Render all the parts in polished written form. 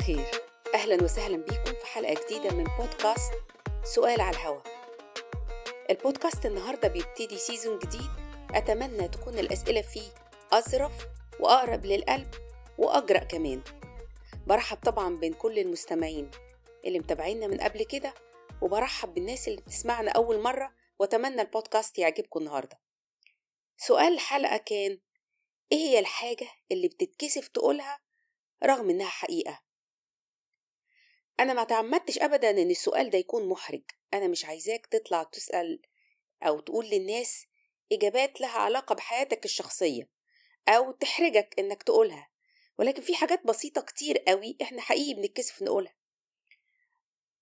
الخير، أهلا وسهلا بيكم في حلقة جديدة من بودكاست سؤال على الهوا. البودكاست النهاردة بيبتدي season جديد، أتمنى تكون الأسئلة فيه أظرف وأقرب للقلب وأجرأ كمان. برحب طبعا بين كل المستمعين اللي متابعينا من قبل كده، وبرحب بالناس اللي بتسمعنا أول مرة، وأتمنى البودكاست يعجبكم النهاردة. سؤال الحلقة كان إيه هي الحاجة اللي بتتكسف تقولها رغم إنها حقيقة؟ أنا ما تعمدتش أبدا إن السؤال ده يكون محرج. أنا مش عايزاك تطلع تسأل أو تقول للناس إجابات لها علاقة بحياتك الشخصية أو تحرجك إنك تقولها، ولكن في حاجات بسيطة كتير قوي إحنا حقيقي بنتكسف نقولها،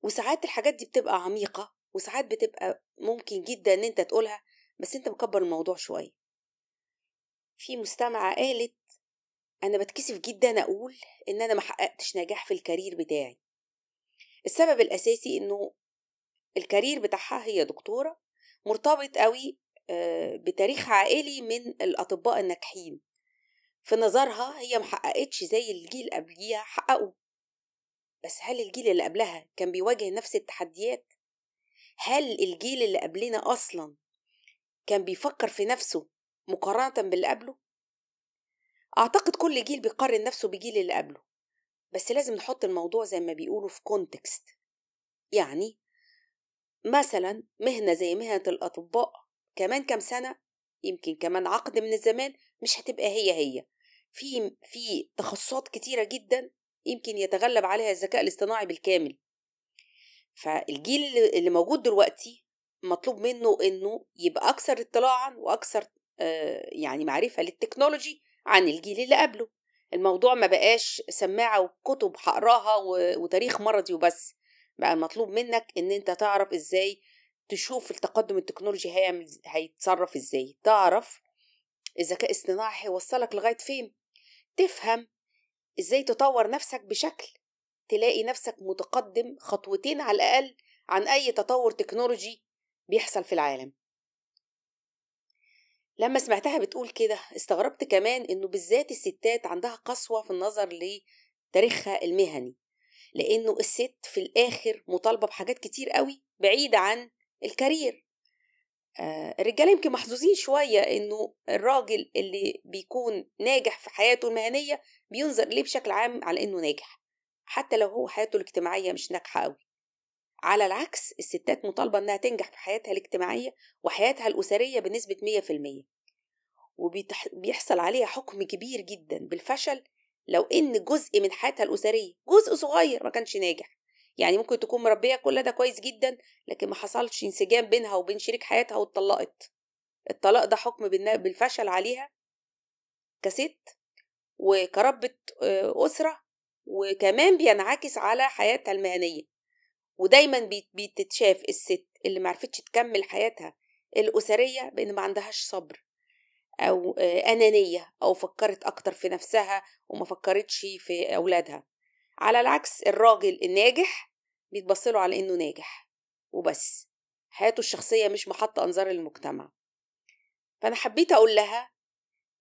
وساعات الحاجات دي بتبقى عميقة، وساعات بتبقى ممكن جدا إن أنت تقولها بس أنت مكبر الموضوع شوية. في مستمعة قالت أنا بتكسف جدا أقول إن أنا ما حققتش نجاح في ال career بتاعي. السبب الأساسي إنه ال career بتاعها، هي دكتورة، مرتبط قوي بتاريخ عائلي من الأطباء الناجحين. في نظرها هي ما حققتش زي الجيل قبليها حققوا، بس هل الجيل اللي قبلها كان بيواجه نفس التحديات؟ هل الجيل اللي قبلنا أصلا كان بيفكر في نفسه مقارنة باللي قبله؟ أعتقد كل جيل بيقارن نفسه بجيل اللي قبله، بس لازم نحط الموضوع زي ما بيقولوا في context. يعني مثلا مهنة زي مهنة الأطباء كمان كام سنة، يمكن كمان عقد من الزمان، مش هتبقى هي هي. في تخصصات كتيرة جدا يمكن يتغلب عليها الذكاء الاصطناعي بالكامل. فالجيل اللي موجود دلوقتي مطلوب منه إنه يبقى أكثر اطلاعا وأكثر يعني معرفة للتكنولوجي عن الجيل اللي قبله. الموضوع ما بقاش سماعة وكتب هقراها وتاريخ مرضي وبس، بقى المطلوب منك ان انت تعرف ازاي تشوف التقدم التكنولوجي هيتصرف ازاي، تعرف الذكاء الاصطناعي هيوصلك لغاية فين، تفهم ازاي تطور نفسك بشكل تلاقي نفسك متقدم خطوتين على الأقل عن أي تطور تكنولوجي بيحصل في العالم. لما سمعتها بتقول كده استغربت كمان إنه بالذات الستات عندها قسوة في النظر لتاريخها المهني، لأنه الست في الآخر مطالبة بحاجات كتير قوي بعيدة عن الكارير. الرجالة يمكن محظوظين شوية إنه الراجل اللي بيكون ناجح في حياته المهنية بينظر ليه بشكل عام على إنه ناجح، حتى لو هو حياته الاجتماعية مش ناجحة قوي. على العكس الستات مطالبة أنها تنجح في حياتها الاجتماعية وحياتها الأسرية بنسبة 100%، وبيحصل عليها حكم كبير جدا بالفشل لو إن جزء من حياتها الأسرية، جزء صغير، ما كانش ناجح. يعني ممكن تكون مربية كل ده كويس جدا، لكن ما حصلش انسجام بينها وبين شريك حياتها واتطلقت. الطلاق ده حكم بالفشل عليها كست وكربة أسرة، وكمان بينعكس على حياتها المهنية. ودايما بتتشاف الست اللي معرفتش تكمل حياتها الأسرية بأن ما عندهاش صبر أو أنانية، أو فكرت أكتر في نفسها وما فكرتش في أولادها. على العكس الراجل الناجح بيتبصله على إنه ناجح وبس، حياته الشخصية مش محط أنظار المجتمع. فأنا حبيت أقول لها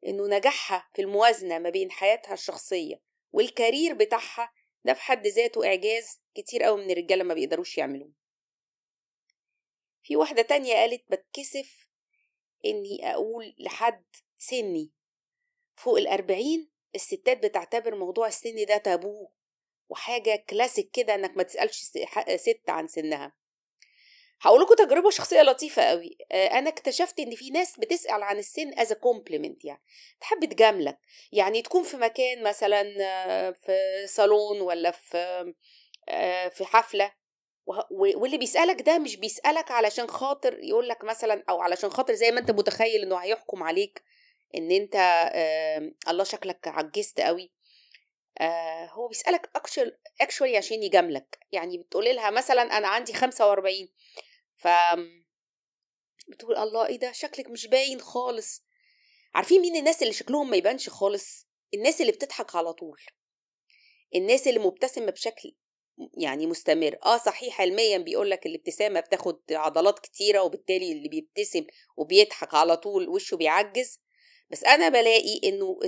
إنه نجاحها في الموازنة ما بين حياتها الشخصية والكارير بتاعها ده في حد ذاته إعجاز كتير قوي من الرجالة ما بيقدروش يعملوه. في واحدة تانية قالت بتكسف إني أقول لحد سني فوق 40. الستات بتعتبر موضوع السن ده تابوه وحاجة كلاسيك كده، إنك ما تسألش ست عن سنها. هقول لكم تجربة شخصية لطيفة قوي. أنا اكتشفت إن في ناس بتسأل عن السن as a compliment، يعني تحب تجاملك. يعني تكون في مكان مثلا في صالون ولا في حفلة، واللي بيسألك ده مش بيسألك علشان خاطر يقولك مثلا، أو علشان خاطر زي ما أنت متخيل إنه هيحكم عليك إن أنت الله شكلك عجزت قوي. هو بيسألك actually عشان يجاملك. يعني بتقولي لها مثلا أنا عندي 45، ف بتقول الله ايه ده شكلك مش باين خالص. عارفين مين الناس اللي شكلهم ما يبانش خالص؟ الناس اللي بتضحك على طول، الناس اللي مبتسمة بشكل يعني مستمر. صحيح علميا بيقولك الابتسامة بتاخد عضلات كتيرة، وبالتالي اللي بيبتسم وبيضحك على طول وشه بيعجز، بس انا بلاقي انه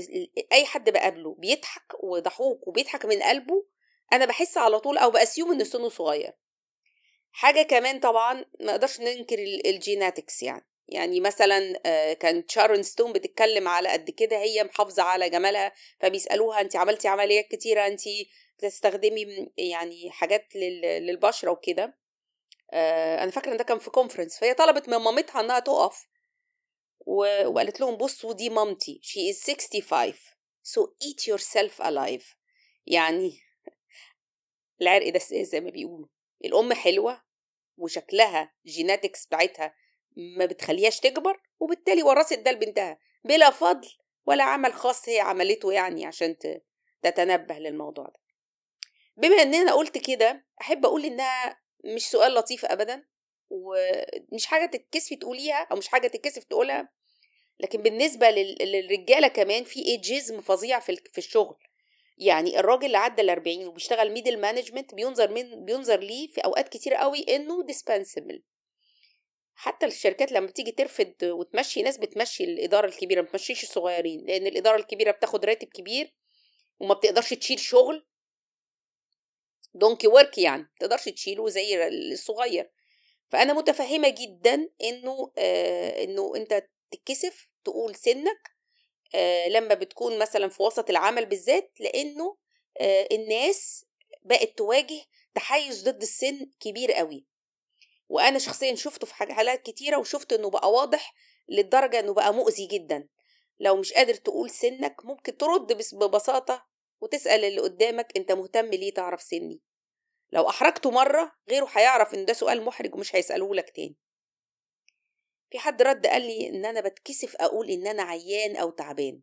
اي حد بقابله بيضحك وضحوك وبيضحك من قلبه، انا بحس على طول او ب assume ان سنة صغير. حاجة كمان طبعا ما اقدرش ننكر ال genetics، يعني مثلا كانت شارون ستون بتتكلم على قد كده هي محافظة على جمالها، فبيسالوها انت عملتي عمليات كتيرة، انت بتستخدمي يعني حاجات للبشره وكده. انا فاكره ان ده كان في conference، فهي طلبت من مامتها انها تقف وقالت لهم بصوا دي مامتي، she is 65 so eat yourself alive. يعني العرق ده زي ما بيقولوا، الام حلوة وشكلها genetics بتاعتها ما بتخليهاش تكبر، وبالتالي ورثت ده لبنتها بلا فضل ولا عمل خاص هي عملته يعني عشان تتنبه للموضوع ده. بما ان انا قلت كده، احب اقول انها مش سؤال لطيف ابدا، ومش حاجة تتكسفي تقوليها او مش حاجة تتكسف تقولها، لكن بالنسبة للرجاله كمان في ageism فظيع في الشغل. يعني الراجل اللي عدى 40 وبيشتغل middle management بينظر ليه في اوقات كتير قوي انه dispensable. حتى الشركات لما بتيجي ترفد وتمشي ناس بتمشي الادارة الكبيرة، ما بتمشيش الصغيرين، لان الادارة الكبيرة بتاخد راتب كبير وما بتقدرش تشيل شغل donkey work، يعني ما تقدرش تشيله زي الصغير. فانا متفهمه جدا انه انت تتكسف تقول سنك لما بتكون مثلا في وسط العمل بالذات، لانه الناس بقت تواجه تحيز ضد السن كبير قوي. وانا شخصيا شفته في حالات كتيرة، وشفت انه بقى واضح للدرجة انه بقى مؤذي جدا. لو مش قادر تقول سنك ممكن ترد ببساطة وتسال اللي قدامك انت مهتم ليه تعرف سني؟ لو احرجته مرة غيره هيعرف ان ده سؤال محرج ومش هيساله لك تاني. في حد رد قال لي ان انا بتكسف اقول ان انا عيان او تعبان.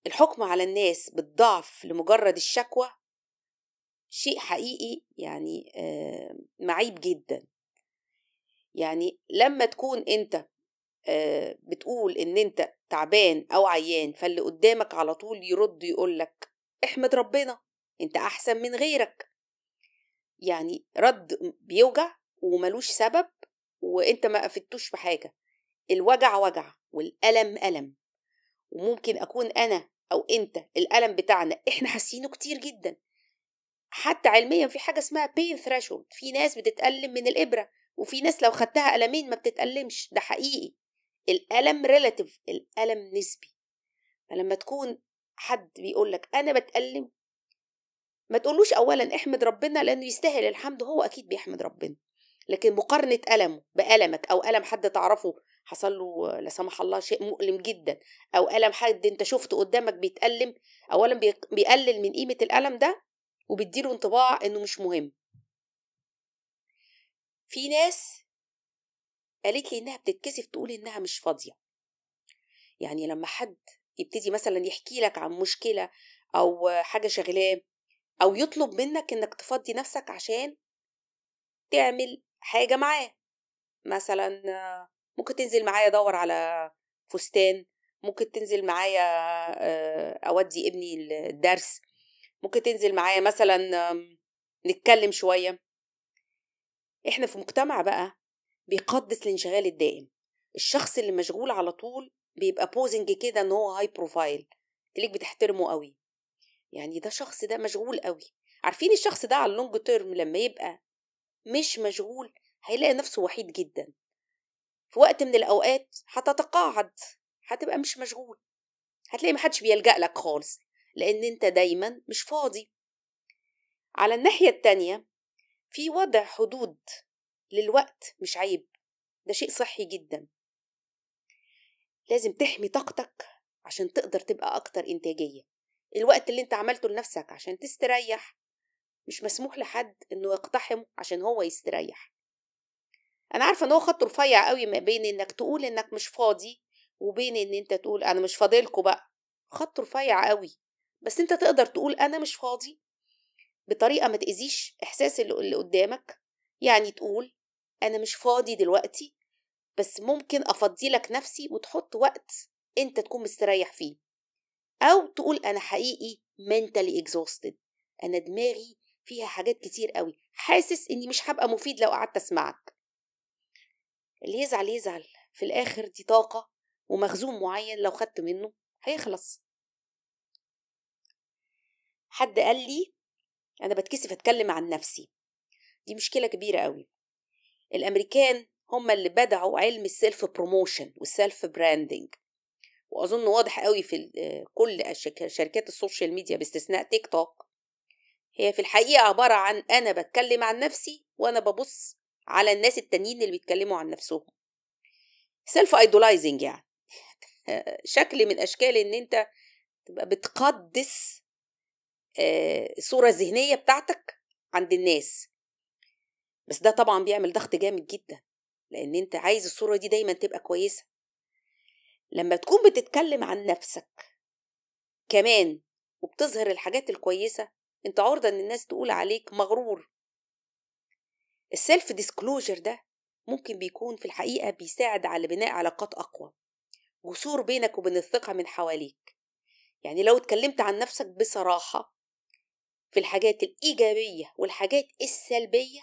الحكم على الناس بالضعف لمجرد الشكوى شيء حقيقي يعني معيب جدا. يعني لما تكون انت بتقول ان انت تعبان او عيان، فاللي قدامك على طول يرد يقولك احمد ربنا انت احسن من غيرك. يعني رد بيوجع وملوش سبب، وانت ما قفتوش بحاجة. الوجع وجع والألم ألم، وممكن اكون انا او انت الألم بتاعنا احنا حاسينه كتير جدا. حتى علميا في حاجة اسمها pain threshold، في ناس بتتألم من الإبرة وفي ناس لو خدتها ألمين ما بتتألمش. ده حقيقي، الألم relative، الألم نسبي. فلما تكون حد بيقولك أنا بتألم، ما تقولوش أولا احمد ربنا لأنه يستاهل الحمد، هو أكيد بيحمد ربنا، لكن مقارنة ألمه بألمك أو ألم حد تعرفه حصل له لا سمح الله شيء مؤلم جدا، أو ألم حد أنت شفته قدامك بيتألم، أولا بيقلل من قيمة الألم ده وبيديله انطباع إنه مش مهم. في ناس قالت لي إنها بتتكسف تقول إنها مش فاضية. يعني لما حد يبتدي مثلا يحكي لك عن مشكلة أو حاجة شغلاه، أو يطلب منك إنك تفضي نفسك عشان تعمل حاجة معاه، مثلا ممكن تنزل معايا أدور على فستان، ممكن تنزل معايا أودي ابني الدرس، ممكن تنزل معايا مثلا نتكلم شوية. احنا في مجتمع بقى بيقدس الانشغال الدائم. الشخص اللي مشغول على طول بيبقى posing كده ان هو high profile، تليك بتحترمه قوي، يعني ده شخص ده مشغول قوي. عارفين الشخص ده على ال long term لما يبقى مش مشغول هيلاقي نفسه وحيد جدا. في وقت من الأوقات هتتقاعد، هتبقى مش مشغول، هتلاقي محدش بيلجأ لك خالص لأن انت دايما مش فاضي. على الناحية التانية في وضع حدود للوقت مش عيب، ده شيء صحي جدا. لازم تحمي طاقتك عشان تقدر تبقى أكتر إنتاجية. الوقت اللي انت عملته لنفسك عشان تستريح مش مسموح لحد انه يقتحمه عشان هو يستريح. انا عارفة ان هو خط رفيع قوي ما بين انك تقول انك مش فاضي وبين ان انت تقول انا مش فاضلكوا بقى. خط رفيع قوي، بس انت تقدر تقول انا مش فاضي بطريقة ما تأذيش احساس اللي قدامك. يعني تقول انا مش فاضي دلوقتي بس ممكن افضي لك نفسي، وتحط وقت انت تكون مستريح فيه. او تقول انا حقيقي mentally exhausted، انا دماغي فيها حاجات كتير قوي، حاسس اني مش هبقى مفيد لو قعدت اسمعك. اللي يزعل يزعل، في الاخر دي طاقة ومخزون معين لو خدت منه هيخلص. حد قال لي أنا بتكسف أتكلم عن نفسي. دي مشكلة كبيرة قوي. الأمريكان هم اللي بدعوا علم ال self promotion وال self branding، وأظن واضح قوي في كل شركات ال social media باستثناء تيك توك. هي في الحقيقة عبارة عن أنا بتكلم عن نفسي وأنا ببص على الناس التانيين اللي بيتكلموا عن نفسهم. self idolizing يعني شكل من أشكال إن أنت تبقى بتقدس الصورة الذهنية بتاعتك عند الناس. بس ده طبعا بيعمل ضغط جامد جدا، لأن أنت عايز الصورة دي دايما تبقى كويسة. لما تكون بتتكلم عن نفسك كمان وبتظهر الحاجات الكويسة، أنت عرضة إن الناس تقول عليك مغرور. ال self disclosure ده ممكن بيكون في الحقيقة بيساعد على بناء علاقات أقوى، جسور بينك وبين الثقة من حواليك. يعني لو اتكلمت عن نفسك بصراحة في الحاجات الإيجابية والحاجات السلبية،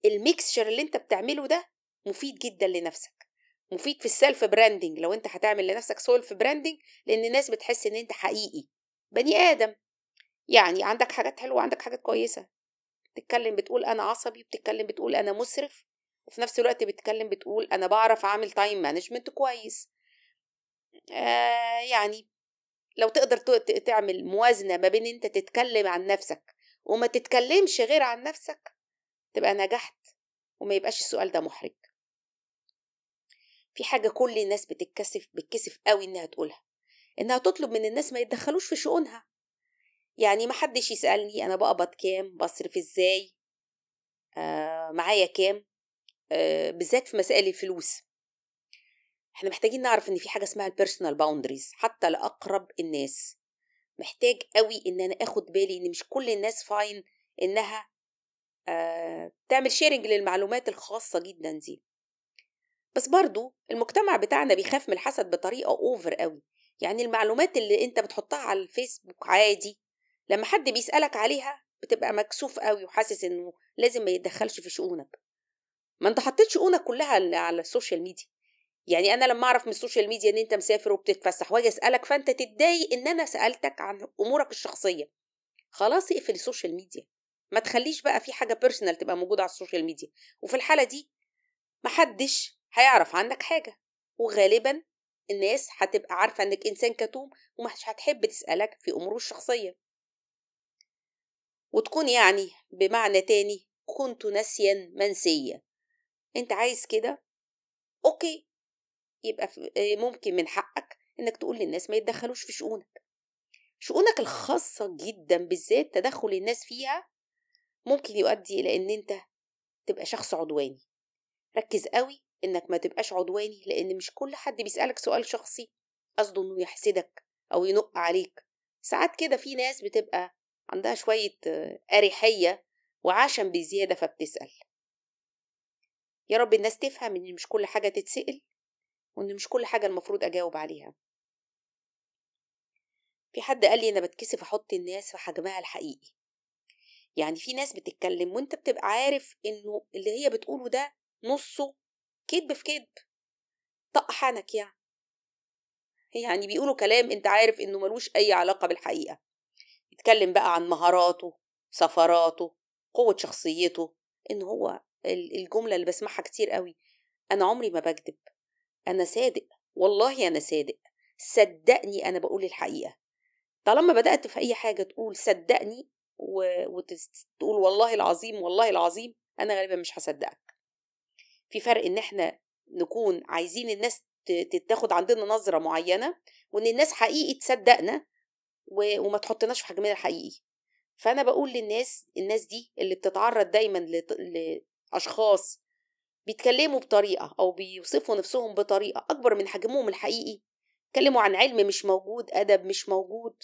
ال mixture اللي انت بتعمله ده مفيد جدا لنفسك، مفيد في ال self branding. لو انت هتعمل لنفسك self branding، لأن الناس بتحس ان انت حقيقي بني آدم، يعني عندك حاجات حلوة وعندك حاجات كويسة. بتتكلم بتقول أنا عصبي، بتتكلم بتقول أنا مسرف، وفي نفس الوقت بتتكلم بتقول أنا بعرف أعمل time management كويس. يعني لو تقدر تعمل موازنة ما بين انت تتكلم عن نفسك وما تتكلمش غير عن نفسك، تبقى نجحت وما يبقاش السؤال ده محرج. في حاجة كل الناس بتكسف قوي انها تقولها، انها تطلب من الناس ما يتدخلوش في شؤونها. يعني ما حدش يسألني انا بقبض كام، بصرف ازاي، معايا كام، بالذات في مسائل الفلوس. احنا محتاجين نعرف ان في حاجة اسمها ال personal boundaries حتى لأقرب الناس. محتاج قوي ان انا اخد بالي ان مش كل الناس fine انها تعمل sharing للمعلومات الخاصة جدا دي. بس برضو المجتمع بتاعنا بيخاف من الحسد بطريقة over قوي. يعني المعلومات اللي انت بتحطها على الفيسبوك عادي، لما حد بيسألك عليها بتبقى مكسوف قوي وحاسس انه لازم ما يتدخلش في شؤونك. ما انت حطيت شؤونك كلها على ال social media. يعني انا لما اعرف من ال social media ان انت مسافر وبتتفسح واجي اسالك، فانت تتضايق ان انا سالتك عن امورك الشخصية. خلاص اقفل ال social media، ما تخليش بقى في حاجة personal تبقى موجودة على ال social media. وفي الحالة دي محدش هيعرف عنك حاجة، وغالبا الناس هتبقى عارفه انك انسان كتوم ومش هتحب تسالك في اموره الشخصية. وتكون يعني بمعنى تاني كنت ناسيا منسية. انت عايز كده okay، يبقى ممكن من حقك انك تقول للناس ما يتدخلوش في شؤونك. شؤونك الخاصة جدا بالذات تدخل الناس فيها ممكن يؤدي الى ان انت تبقى شخص عدواني. ركز قوي انك ما تبقاش عدواني، لان مش كل حد بيسألك سؤال شخصي قصده انه يحسدك او ينق عليك. ساعات كده في ناس بتبقى عندها شوية أريحية وعشم بزيادة فبتسأل. يا رب الناس تفهم ان مش كل حاجة تتسأل، وان مش كل حاجة المفروض أجاوب عليها. في حد قال لي أنا بتكسف أحط الناس في حجمها الحقيقي. يعني في ناس بتتكلم وانت بتبقى عارف انه اللي هي بتقوله ده نصه كذب في كذب، طق حنك يعني بيقولوا كلام انت عارف انه ملوش اي علاقة بالحقيقة. يتكلم بقى عن مهاراته، سفراته، قوة شخصيته، ان هو الجملة اللي بسمعها كتير قوي، انا عمري ما بكذب، انا صادق، والله انا صادق، صدقني انا بقول الحقيقة. طالما بدأت في اي حاجة تقول صدقني وتقول والله العظيم والله العظيم، انا غالبا مش هصدقك. في فرق ان احنا نكون عايزين الناس تاخد عندنا نظرة معينة، وان الناس حقيقي تصدقنا وما تحطناش في حجمنا الحقيقي. فانا بقول للناس، الناس دي اللي بتتعرض دايما لاشخاص بيتكلموا بطريقة او بيوصفوا نفسهم بطريقة اكبر من حجمهم الحقيقي، يتكلموا عن علم مش موجود، ادب مش موجود،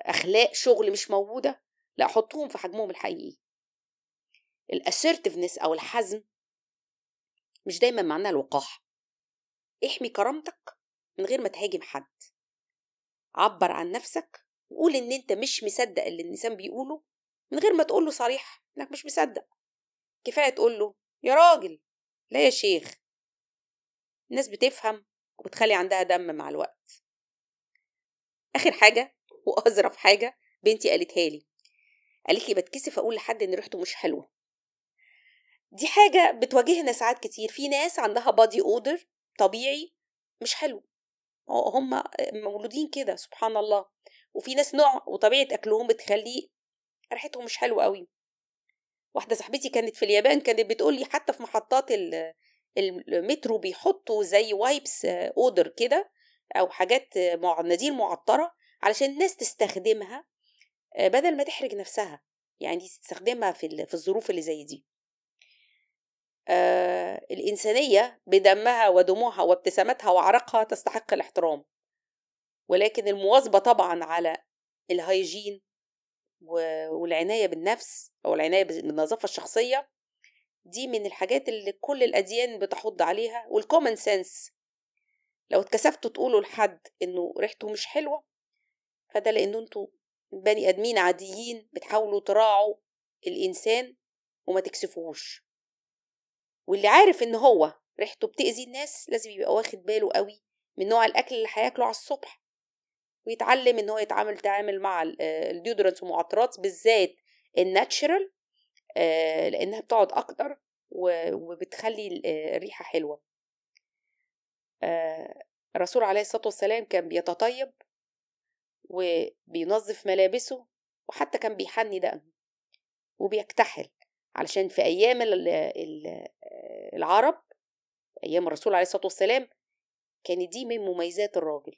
اخلاق شغل مش موجودة، لا، حطوهم في حجمهم الحقيقي. ال assertiveness او الحزم مش دايما معناه الوقاحة. احمي كرامتك من غير ما تهاجم حد، عبر عن نفسك وقول ان انت مش مصدق اللي الانسان بيقوله من غير ما تقوله صريح انك مش مصدق. كفاية تقوله يا راجل، لا يا شيخ. الناس بتفهم وبتخلي عندها دم مع الوقت. اخر حاجة واظرف حاجة بنتي قالتها لي، قالت لي بتكسف اقول لحد ان ريحته مش حلوة. دي حاجة بتواجهنا ساعات كتير، في ناس عندها body odor طبيعي مش حلو، هم مولودين كده سبحان الله، وفي ناس نوع وطبيعه اكلهم بتخلي ريحتهم مش حلوة قوي. واحدة صاحبتي كانت في اليابان كانت بتقول لي حتى في محطات المترو بيحطوا زي wipes odor كده او حاجات مناديل معطره علشان الناس تستخدمها بدل ما تحرج نفسها، يعني تستخدمها في الظروف اللي زي دي. الإنسانية بدمها ودموعها وابتسامتها وعرقها تستحق الاحترام، ولكن المواظبة طبعا على ال hygiene والعناية بالنفس أو العناية بالنظافة الشخصية دي من الحاجات اللي كل الأديان بتحض عليها، وال common sense. لو اتكسفتوا تقولوا لحد إنه ريحته مش حلوة فده لأنه انتوا بني آدمين عاديين بتحاولوا تراعوا الإنسان وما تكسفوش. واللي عارف إن هو ريحته بتأذي الناس لازم يبقى واخد باله قوي من نوع الأكل اللي هياكله على الصبح، ويتعلم إن هو يتعامل مع ال deodorants ومعطرات بالذات ال natural، لأنها بتقعد أكتر وبتخلي الريحة حلوة. الرسول عليه الصلاة والسلام كان بيتطيب وبينظف ملابسه، وحتى كان بيحني دقنه وبيكتحل، علشان في أيام العرب أيام الرسول عليه الصلاة والسلام كانت دي من مميزات الراجل.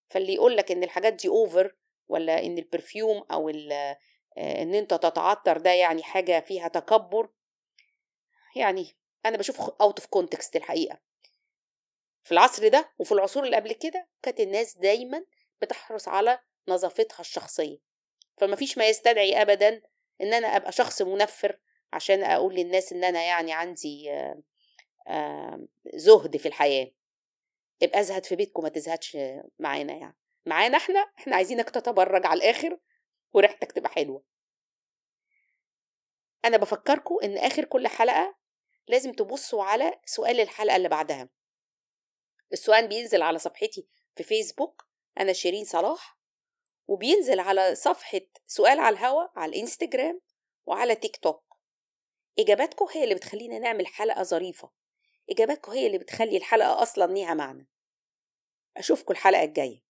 فاللي يقول لك إن الحاجات دي over، ولا إن ال perfume أو إن أنت تتعطر ده يعني حاجة فيها تكبر، يعني أنا بشوف out of context الحقيقة. في العصر ده وفي العصور اللي قبل كده كانت الناس دايما بتحرص على نظافتها الشخصية، فما فيش ما يستدعي أبدا إن أنا أبقى شخص منفر عشان أقول للناس إن أنا يعني عندي زهد في الحياة. ابقى ازهد في بيتكم، ما تزهدش معانا، يعني معانا احنا عايزينك تتبرج على الآخر وريحتك تبقى حلوة. أنا بفكركم إن آخر كل حلقة لازم تبصوا على سؤال الحلقة اللي بعدها. السؤال بينزل على صفحتي في فيسبوك أنا شيرين صلاح، وبينزل على صفحة سؤال على الهوا على الإنستجرام وعلى تيك توك. إجاباتكم هي اللي بتخلينا نعمل حلقة ظريفة، إجاباتكم هي اللي بتخلي الحلقة أصلا ليها معنى. أشوفكم الحلقة الجاية.